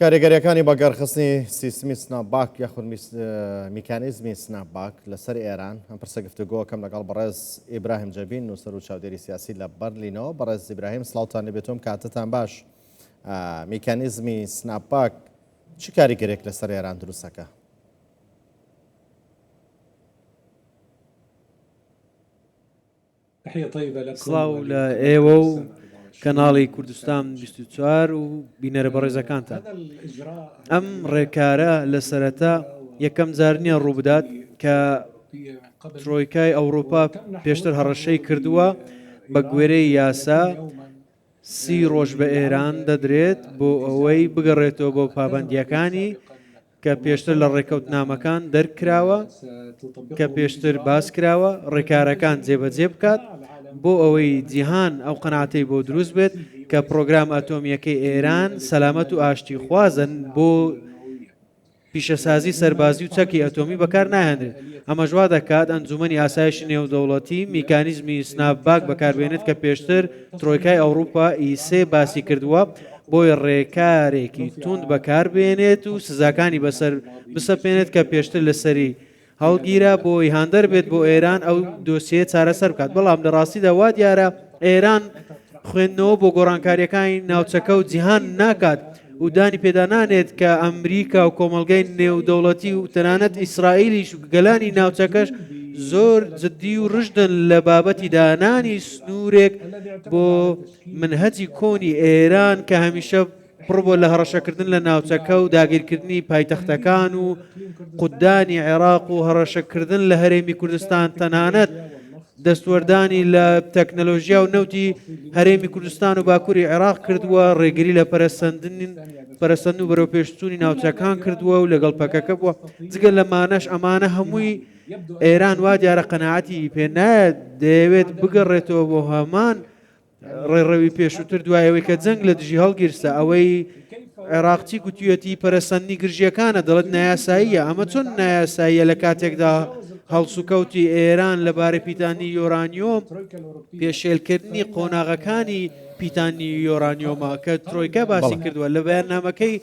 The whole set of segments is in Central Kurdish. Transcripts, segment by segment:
کاریگەریەکانی بەگەڕخستنی سیستمی snapback یاخود میکانیزمی snapback لەسەر ئێران، ئەم پرسە گفتوگۆکەم لەگەڵ بەڕێز ئیبراهیم جەبین نووسەر و چاودێری سیاسی لە بەرلینەوە. بەڕێز ئیبراهیم سڵاوتان لێبێتۆم کاتتان باش. میکانیزمی snapback چ کاریگەرێک لەسەر ئێران دروستەکە؟ سڵاو لە ئێوە و کەناڵی کوردستان 24 و بینەرە بەڕێزەکانتان. ئەم ڕێکارە لە سەرەتا یەکەم جار نییە ڕووبدات کە ترۆیکای ئەوروپا پێشتر هەڕەشەی کردووە بە گوێرەی یاسا سی ڕۆژ بە ئێران دەدرێت بۆ ئەوەی بگەڕێتەوە بۆ پابەندییەکانی کە پێشتر لە ڕێککەوتنامەکان دەرکراوە کە پێشتر باس کراوە ڕێکارەکان جێبەجێ بکات بۆ ئەوەی جیهان ئەو قەناعەتەی بۆ دروست بێت کە پرۆگرام ئەتۆمییەکەی ئێران سەلامەت و ئاشتیخوازن بۆ پیشەسازی سەربازی و چەکی ئەتۆمی بەکار ناهێنرێت. ئەمەش وا دەکات ئەنجوومەنی ئاسایشی نێودەوڵەتی میکانیزمی snapback بەکاربێنێت کە پێشتر ترۆیکای ئەوروپا ئی سێ باسی کردووە بۆی ڕێکارێکی توند بەکاربێنێت و سزاکانی بەسەر بسەپێنێت کە پێشتر لەسەری هەڵگیرا بۆی هاندەر بێت بۆ ئێران ئەو دۆسیەیە چارەسەر بکات، بەڵام لە ڕاستیدا وا دیارە ئێران خوێندنەوە بۆ گۆڕانکارییەکانی ناوچەکە و جیهان ناکات و دانی پێدا نانێت کە ئەمریکا و کۆمەڵگەی نێودەوڵەتی و تەنانەت ئیسرائیلیش و گەلانی ناوچەکەش زۆر جددی و ڕژدن لە بابەتی دانانی سنوورێک بۆ منهەجی کۆنی ئێران کە هەمیشە پڕ بووە لە هەڕەشەکردن لە ناوچەکە و داگیرکردنی پایتەختەکان و قوتدانی عێراق و هەڕەشەکردن لە هەرێمی کوردستان تەنانەت دەستوەردانی لە تەکنەلۆژیا و نەوتی هەرێمی کوردستان و باکووری عێراق کردووە ڕێگری لە پەرەسەندن پەرەسەند و بەرەوپێشچوونی ناوچەکان کردووە و لەگەڵ پەکەکە بووە جگە لەمانەش ئەمانە هەمووی ئێران وا دیارە قەناعەتی پێ نایەت دەیەوێت بگەڕێتەوە بۆ هەمان ڕێڕەوی پێشووتر دوای ئەوەی کە جەنگ لە دژی هەڵگیرسا، ئەوەی عێراقچی گوتویەتی پەرەسەندنی گرژییەکانە، دەڵێت نایاساییە، ئەمە چۆن نایاساییە لە کاتێکدا هەڵسوکەوتی ئێران لەبارەی پیتاندنی یۆرانیۆم پێشێلکردنی قۆناغەکانی پیتاندنی یۆرانیۆمە کە ترۆیکا باسی کردووە لە بەیاننامەکەی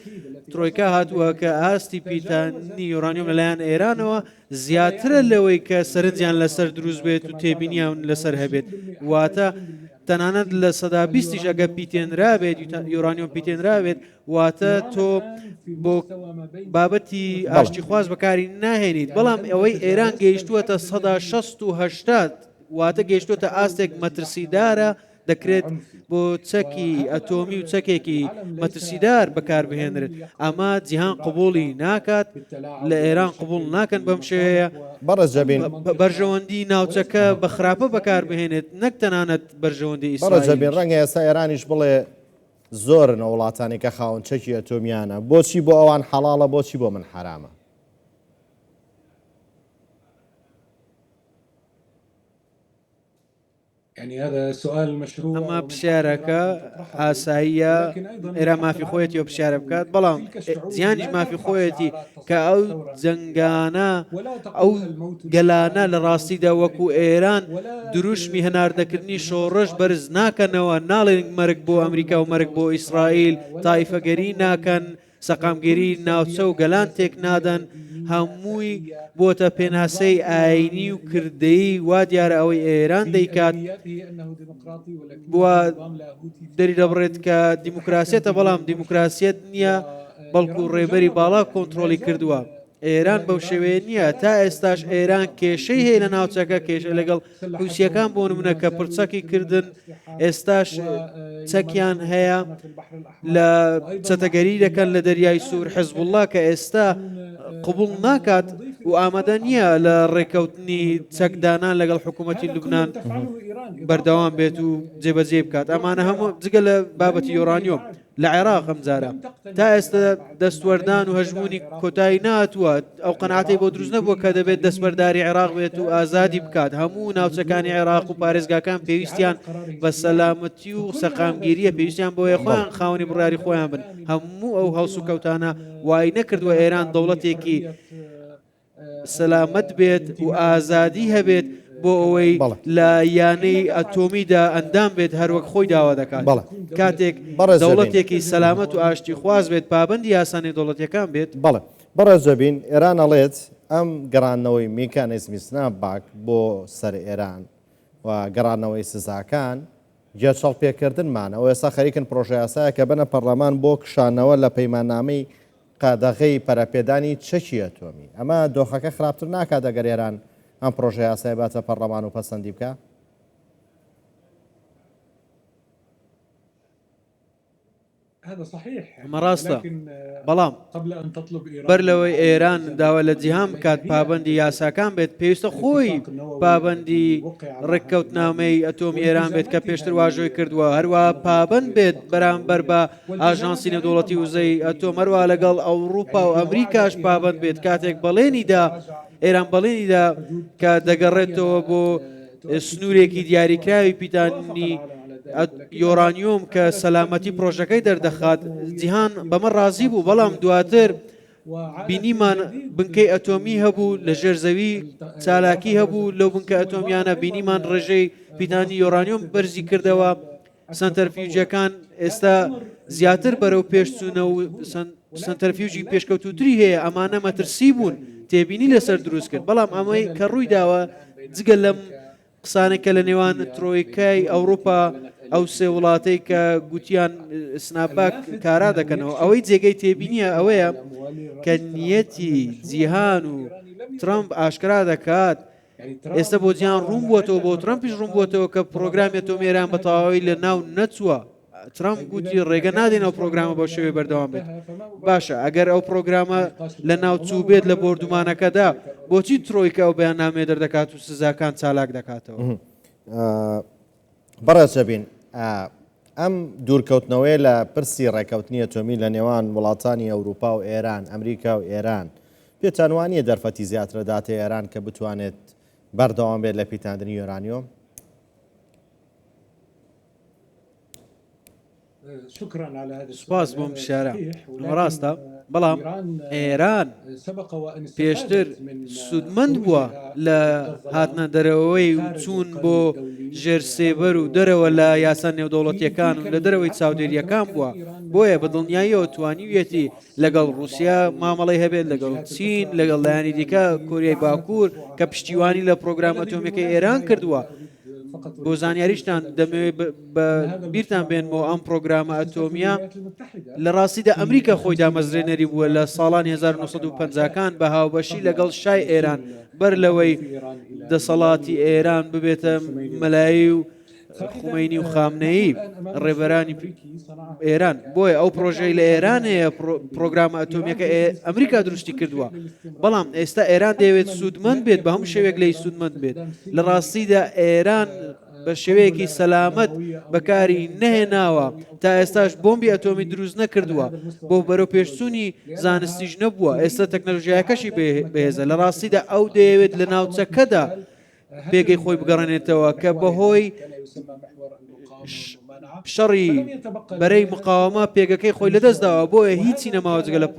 ترۆیکا هاتووە کە ئاستی پیتاندنی یۆرانیۆم لەلایەن ئێرانەوە زیاترە لەوەی کە سەرنجیان لەسەر دروست بێت و تێبینیان لەسەر هەبێت واتە تەنانەت 20%یش ئەگەر پیتێنرابێت یۆرانیۆم پیتێنرابێت واتە تۆ بۆ بابەتی ئاشتیخواز بەکاری ناهێنیت بەڵام ئەوەی ئێران گەیشتووەتە 68% واتە گەیشتووەتە ئاستێک مەترسیدارە دەکرێت بۆ چەکی ئەتۆمی و چەکێکی مەترسیدار بەکاربهێنرێت ئەمە جیهان قبوڵی ناکات لە ئێران قبوڵ ناکەن بەم شێوەیە بەڕێز جەبین بەرژەوەندی ناوچەکە بە خراپە بەکاربهێنێت نەک تەنانەت بەرژەوەندی بەڕێز جەبین ئیسرائیلیش. ڕەنگە ئێستا ئێرانیش بڵێ زۆرن ئەو وڵاتانەی کە خاوەن چەکی ئەتۆمیانە بۆچی بۆ ئەوان حەڵاڵە بۆچی بۆ من حەرامە؟ ئەمە پرسیارەکە ئاساییە ئێران مافی خۆیەتی ئەو پرسیارە بکات بەڵام جیهانیش مافی خۆیەتی کە ئەو جەنگانە ئەو گەلانە لە ڕاستیدا وەکو ئێران دروشمی هەناردەکردنی شۆڕش بەرز ناکەنەوە ناڵێن مەرگ بۆ ئەمریکا و مەرگ بۆ ئیسرائیل تایفەگەری ناکەن سەقامگیری ناوچە و گەلان تێکنادەن، هەمووی بۆتە پێناسەی ئایینی و کردەیی، وا دیارە ئەوەی ئێران دەیکات وا دەریدەبڕێت کە دیموکراسیەتە، بەڵام دیموکراسیەت نییە، بەڵکو ڕێبەری باڵا کۆنترۆڵی کردووە. ئێران بەو شێوەیە نییە، تا ئێستاش ئێران کێشەی هەیە لە ناوچەکە، کێشە لەگەڵ حوسییەکان بۆ نمونە کە پڕچەکی کردن، ئێستاش چەکیان هەیە لە چەتەگەری دەکەن لە دەریای سوور، حزبوڵڵا کە ئێستا قبوڵ ناکات و ئامادە نییە لە ڕێککەوتنی چەکدانان لەگەڵ حکوومەتی لوبناان بەردەوام بێت و جێبەجێ بکات ئەمانە هەموو جگە لە بابەتی یۆرانیۆم. لە عێراق ئەمجارە تا ئێستا دەستوەردان و هەژموونی کۆتایی ناتووە ئەو قەناعەتەی بۆ دروست نەبووە کە دەبێت دەستبەرداری عێراق بێت و ئازادی بکات هەموو ناوچەکانی عێراق و پارێزگاکان پێویستیان بە سەلامەتی و سەقامگیریە پێویستیان بۆیە خۆیان خاوەنی بڕیاری خۆیان بن هەموو ئەو هەڵسوکەوتانە وای نەکردووە ئێران دەوڵەتێکی سەلامەت بێت و ئازادی هەبێت. بۆ ئەوەی لە یانەی ئەتۆمیدا ئەندام بێت هەروەک خۆی داوا دەکات. کاتێک دەوڵەتێکی سەلامەت و ئاشتیخواز بێت پابەندی یاسا نێودەوڵەتییەکان بێت. بەڵێ بەڕێز جەبین، ئێران ئەڵێت ئەم گەڕاندنەوەی میکانیزمی snapback بۆ سەر ئێران و گەڕاندنەوەی سزاکان گێچەڵ پێکردنمانە و ئێستا خەریکن پرۆژەیاسایەکە بەنە پەرلەمان بۆ کشانەوە لە پەیماننامەی قەدەغەی پەرەپێدانی چەکی ئەتۆمی. ئەمە دۆخەکە خراپتر ناکات ئەگەر ئێران ئەم پرۆژەیاسایە باتە پەرلەمان و پەسەندی بکا؟ ئەمە ڕاستە، بەڵام بەر لەوەی ئێران داوا لە جیهان بکات پابەندی یاساکان بێت، پێویستە خۆی پابەندی ڕێککەوتنامەی ئەتۆمی ئێران بێت کە پێشتر واژۆی کردووە، هەروەها پابەند بێت بەرامبەر بە ئاژانسی نێودەوڵەتی وزەی ئەتۆم، هەروەها لەگەڵ ئەوروپا و ئەمریکاش پابەند بێت کاتێک بەڵێنی دا ئێران بەڵێنی دا کە دەگەڕێتەوە بۆ سنوورێکی دیاریکراوی پیتانی یۆرانیۆم کە سەلامەتی پرۆژەکەی دەردەخات، جیهان بەمە ڕازی بوو، بەڵام دواتر بینیمان بنکەی ئەتۆمی هەبوو لە ژێر زەوی چالاکی هەبوو لەو بنکە ئەتۆمیانە، بینیمان ڕێژەی پیتانی یۆرانیۆم بەرزی کردەوە، سەنتەرفیوجەکان ئێستا زیاتر بەرەو پێش چوونە و سەنتەرفیوجی پێشکەوتووتری هەیە، ئەمانە مەترسی بوون، تێبینی لەسەر دروست کرد، بەڵام ئەمەی کە ڕووی داوە جگە لەم قسانەی کە لە نێوان ترۆیکای ئەوروپا ئەو سێ وڵاتەی کە گوتیان snapback کارا دەکەنەوە، ئەوەی جێگەی تێبینیە ئەوەیە کە نیەتی جیهان و ترەمپ ئاشکرا دەکات، ئێستا بۆ جیهان ڕوون بووەتەوە، بۆ ترەمپیش ڕوون بووەتەوە کە پرۆگرامی ئەتۆمی ئێران بە تەواوی لە ناو نەچووە. ترەمپ گوتی ڕێگە نادەین ئەو پرۆگرامە بەو شێوەیە بەردەوام بێت. باشە ئەگەر ئەو پرۆگرامە لە ناو چووبێت لە بۆردومانەکەدا، بۆچی ترۆیکا ئەو بەیاننامەیە دەردەکات و سزاکان چالاک دەکاتەوە؟ بەڕێز جەبین، ئەم دوورکەوتنەوەیە لە پرسی ڕێککەوتنی ئەتۆمی لە نێوان وڵاتانی ئەوروپا و ئێران، ئەمریکا و ئێران، پێتان وانییە دەرفەتی زیاتر دەداتە ئێران کە بتوانێت بەردەوام بێت لە پیتاندنی یۆرانیۆم؟ سوپاس بۆ ئەم پرسیارە. ئەمە ڕاستە، بەڵام ئێران پێشتر سوودمەند بووە لە هاتنە دەرەوەی و چوون بۆ ژێر سێبەر و دەرەوە لە یاسا نێودەوڵەتیەکان و لە دەرەوەی چاودێریەکان بووە، بۆیە بە دڵنیاییەوە توانیویەتی لەگەڵ ڕووسیا مامەڵەی هەبێت، لەگەڵ چین، لەگەڵ لایەنی دیکە، کۆریای باکوور کە پشتیوانی لە پرۆگرام ئەتۆمیەکەی ئێران کردووە. بۆ زانیاریشتان دەمەوێت بە بیرتان بێنمەوە ئەم پرۆگرامە ئەتۆمیە لە ڕاستیدا ئەمریکا خۆی دامەزرێنەری بووە لە ساڵانی 1950کان بە هاوبەشی لەگەڵ شای ئێران بەر لەوەی دەسەڵاتی ئێران ببێتە مەلایی و خومەینی و خامنەیی ڕێبەرانی ئێران بۆیە ئەو پرۆژەی لە ئێران هەیە پرۆگرامە ئەتۆمیەکە ئەمریکا دروستی کردووە بەڵام ئێستا ئێران دەیەوێت سوودمەند بێت بە هەموو شێوەیەک لێی سوودمەند بێت لە ڕاستیدا ئێران بە شێوەیەکی سەلامەت بەکاری نەهێناوە تا ئێستاش بۆمبی ئەتۆمی دروست نەکردووە بۆ بەرەو پێشچوونی زانستیش نەبووە ئێستا تەکنەلۆژیاکەشی بەهێزە لە ڕاستیدا ئەو دەیەوێت لە ناوچەکەدا پێگەی خۆی بگەڕێنێتەوە کە بەهۆی شەڕی بەرەی مقاوەمە پێگەکەی خۆی لەدەستداوە بۆیە هیچی نەماوە جگە لە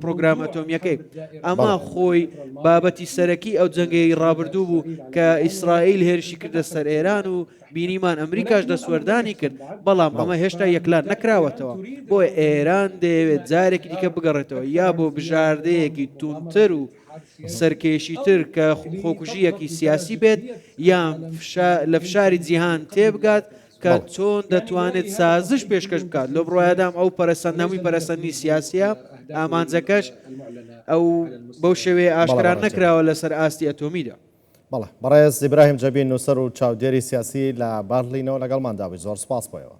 پرۆگرام ئەتۆمیەکەی ئەمە خۆی بابەتی سەرەکی ئەو جەنگەی ڕابردوو بوو کە ئیسرائیل هێرشی کردە سەر ئێران و بینیمان ئەمریکاش دەستوەردانی کرد بەڵام ئەمە هێشتا یەکلا نەکراوەتەوە بۆیە ئێران دەیەوێت جارێکی دیکە بگەڕێتەوە یا بۆ بژاردەیەکی توندتر و سەرکێشیتر کە خۆکوژییەکی سیاسی بێت یان لە فشاری جیهان تێبگات کە چۆن دەتوانێت سازش پێشکەش بکات لەو بڕوایەدام ئەو پەرەسەندنەوەی پەرەسەندنی سیاسیە ئامانجەکەش ئەو بەو شێوەیە ئاشکرا نەکراوە لەسەر ئاستی ئەتۆمیدا. بەڵێ بەڕێز ئیبراهیم جەبین نووسەر و چاودێری سیاسی لە بەرلینەوە لەگەڵماندا بووی زۆر سپاس بۆیەوە.